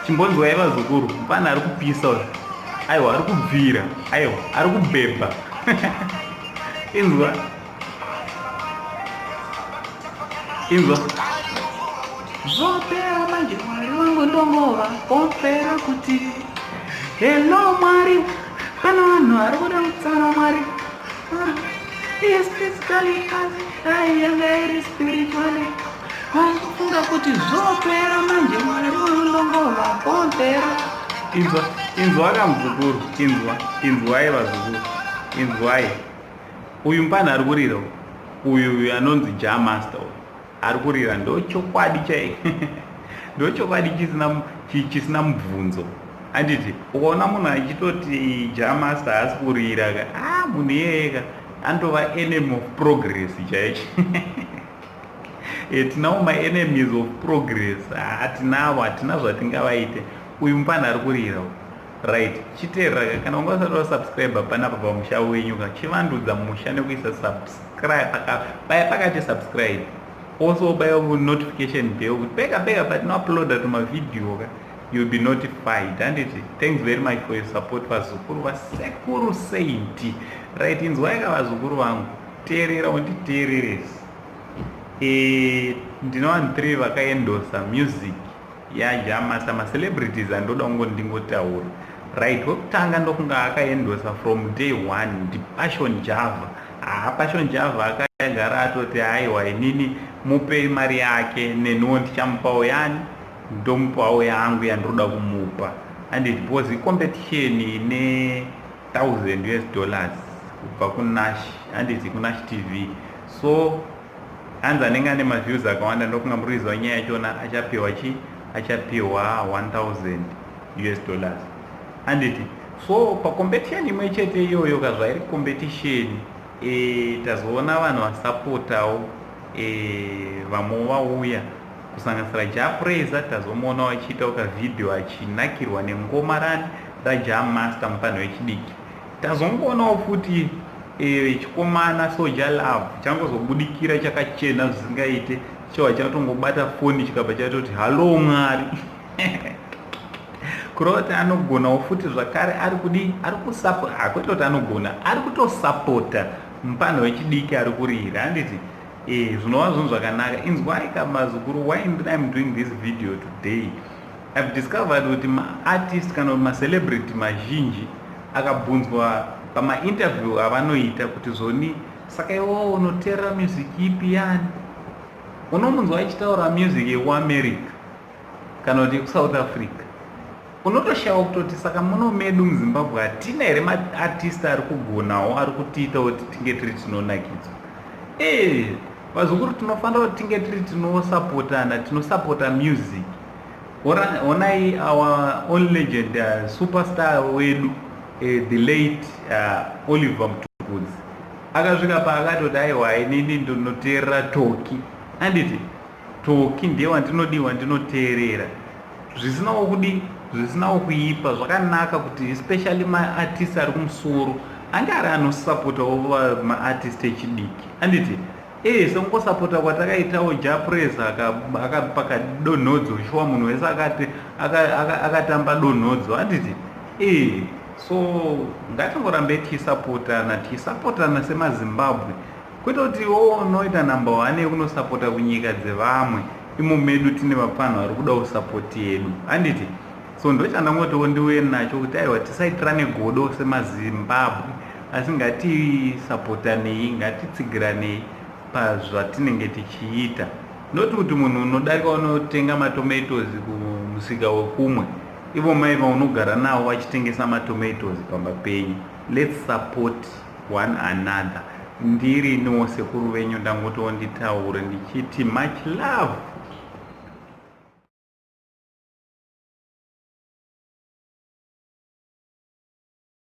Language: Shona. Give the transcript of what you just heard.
Chimbonzwai vazukuru, mfana ari kupisa uyu. Aiwa ari kubvira, aiwa ari kubhebha. Inzwa. Inzwa. Zvopera manje Mwari wangu ndongova pompera kuti hello Mwari, pane vanhu vari kuda kutsana Mwari. Is physically ai yanga iri spiritually. Vakufunga kuti zvopera manje Mwari wangu ndongova pompera. Inzwa, inzwa kamuzukuru, inzwa, inzwai vazukuru, inzwai. Uyu mupana ari kurira uyu, uyu anonzi Jah Master uyu ari kurira, ndochokwadi chai ndochokwadi chisina chisina mubvunzo. Handiti ukaona munhu achitoti Jah Master haasi kurira ka, ah, munhu iyeye ka anotova enemy of progress chaicho. Tinawo maenemies of progress, hatinavo, hatina zvatingavaite. Uyu mupana ari kurira uyu. Right, chiteerera kana unga usati wasubscribe panapa pamusha wenyu ka, chivandudza musha nekuisa subscribe paya pakati subscribe, also baya notification bell kuti pega pega patinouploada tumavhidhiyo ka you'll be notified. Handiti, thanks very much for your support vazukuru vasekuru Saint. Right, inzwai ka vazukuru vangu, teerera unditeereresi. Ndine vanhu 3 vakaendosa music yaJah Master, macelebrities andoda kungo ndingotaura. Right, wekutanga ndokunga akaendosa from day one ndiPassion Java. Haa, Passion Java akagara atoti aiwa, inini mupei mari yake, neniwo ndichamupawo yani, ndomupawo yangu yandiroda kumupa. Handiti, because icompetition ine 1000 US dollars kubva kuNash, handiti, kuNash TV. So hanzi anenge ane maviews akawanda, ndokunga muri kuziva nyaya yachona, achapiwa chi achapiwa 1000 US dollars, handiti? So pacompetition imwe chete iyoyo ka, zvairi competition, tazoona vanhu vasapotawo, vamwe vauya kusanganisira Jah Prayzah. Tazomuonawo achiitawo kavhidhiyo achinakirwa nengoma rani raJah Master, mupanho wechidiki. Tazongoonawo futi chikomana Soul Jah Love changozobudikira chakachena zvisingaite, chova chatongobata foni chikabva chatoti hallo Mwari, kureva kuti anogonawo futi zvakare. Ari kudi ari kusapota, hakwete kuti anogona, ari kutosapota mupanho wechidiki ari kurira, handiti? Zvinova zvinhu zvakanaka. Inzwai kamazukuru, why I'm doing this video today, I've discovered kuti maartist kana kuti macelebrity mazhinji akabvunzwa pamainterview avanoita kuti zvoni, saka iwowo unoteerera music ipi yani, unomunzwa achitaura music yekuAmerica kana kuti yekuSouth Africa. Unotoshawa kutoti saka muno medu muZimbabwe hatina here maartist ari kugonawo, ari kutiita kuti tinge tiri tinonakidzwa? Vazukuru, tinofanira kuti tinge tiri tinosapotana, tinosapota music. Onai our own legend, superstar wedu, the late Oliver Mtukudzi, akasvika paakatoti aiwa, inini ndinoteerera Tocky, handiti? Tocky ndiye wandinodiwa, ndinoteerera. Zvisinawo kudi, zvisinawo kuipa, zvakanaka kuti especially maartist ari kumusoro ange ari anosapotawo maartist echidiki, handiti? Sekungosapota kwatakaitawo Jah Prayzah, akapaka donhodzo shuwa, munhu wese akati akatamba donhodzo, handiti? So ngatingorambei tichisapotana, tichisapotana semaZimbabwe, kwete kuti iwowo unoita number one yekunosapota kunyika dzevamwe, imo medu tine vapfanhu vari kudawo sapoti yedu, handiti? So ndochandangotiwo ndiuye nacho kuti aiwa, tisaitirane godo semaZimbabwe, asi ngatisapotanei, ngatitsigiranei pazvatinenge tichiita. Noti kuti munhu unodarika unotenga matomatoes kumusika wekumwe, ivo mai vaunogara navo vachitengesa matomatoes pamba penyu. Let's support one another. Ndiri niwo sekuru venyu, ndangotiwo nditaure ndichiti much love.